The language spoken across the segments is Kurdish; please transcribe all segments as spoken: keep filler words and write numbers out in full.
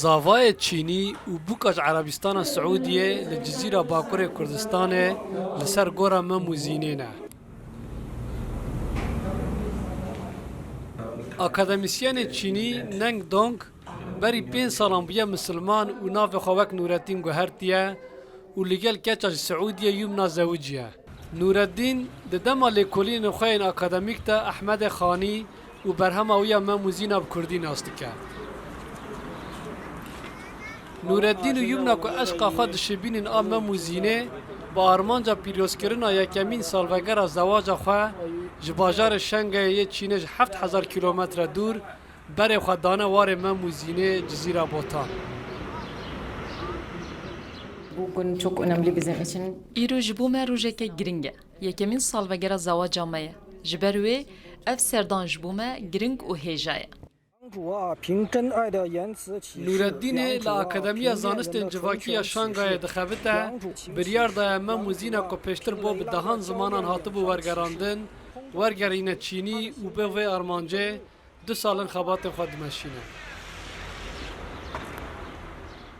Zavayê Çînî û bûka ji Erebistana Siûdiyê li Cizîra Bakurê Kurdistanê li ser gora Mem û Zînê ne. Akademîsyenê Çînî Neng Dong berî pênc salan bûye misilman û navê xwe wek Nûreddîn guhertiye û li gel keça ji Siûdiyê Yumna zewiciye. Nûreddîn di dema lêkolînên xwe yên akademîk de Ehmedê Xanî û berhema wî ya Mem û Zîna bi kurdî nas dike. Nûreddîn û Yumna ku eşqa xwe dişibînin a Mem û Zînê, bi armanca pîrozkirina yekemîn salvegera zewaca xwe ji bajarê Şengayê yê Çînê ji heft hezar kîlometre dûr berê xwe dane warê Mem û Zînê Cizîra Botan. Bugün çok önemli bizim için. Îro ji bo me rojeke giring e. Yekemîn salvegera zewaca me ye. Ji ber wê ev serdan ji bo me giring û hêja ye. Nûreddînê li Akademiya Zanistên Civakî ya Şangayê dixebite, biryar daye Mem û Zîna ku pêştir bo bi dehan zimanan hatibû wergerandin, wergerîne Çînî û bi vê armancê du sal in xebatên xwe dimeşîne.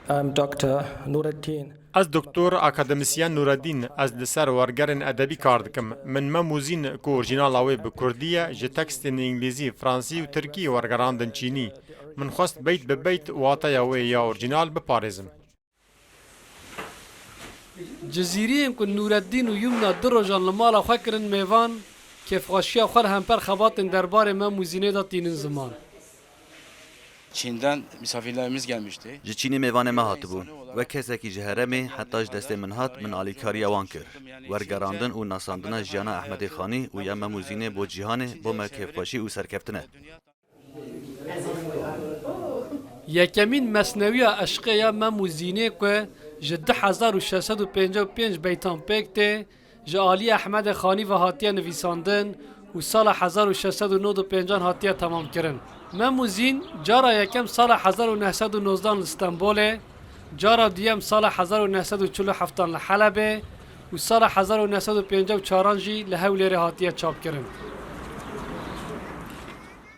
Em Doktor Nurettin. Ez Doktor Akademisyen Nureddîn, ez li ser wergerên edebî kar dikim. Min Mem û Zîn ku orjînala wê bi kurdî ye, ji tekstên îngilîzî, fransî û tirkî wergerandin çînî. Min xwest beyt bi beyt wateya wê ya orjînal biparêzim. Cizîriyên ku Nûreddîn û Yumna du rojan li mala xwe kirin mêvan, kêfxweşiya xwe li hemper xebatên derbarê Mem û Zînê de tînin ziman. Çin'den misafirlerimiz gelmişti. Ji Çînê mêvanê me hatibûn. Wek kesekî ji herêmê heta ji destê min hat, min alîkariya wan kir. Wergerandin û nasandina jiyana Ehmedê Xanî û ya Mem û Zînê bo cîhanê bo me kêfxweşî û serkeftin e. Yekemîn mesnewiya eşqê ya Mem û Zînê ku ji du hezar û şeş sed û pêncî û pênc beytan pêk tê, ji aliyê Ehmedê Xanî ve hatiye nivîsandin û sala hezar û şeş sed û nod û pêncan hatiye temamkirin. Mem û Zîn cara yekem sala hezar û neh sed û nozdan li Stenbolê, cara duyem sala hezar û neh sed û çil û heftan li Helebê û sala hezar û neh sed û pêncî û çaran jî li Hewlêrê hatiye çapkirin.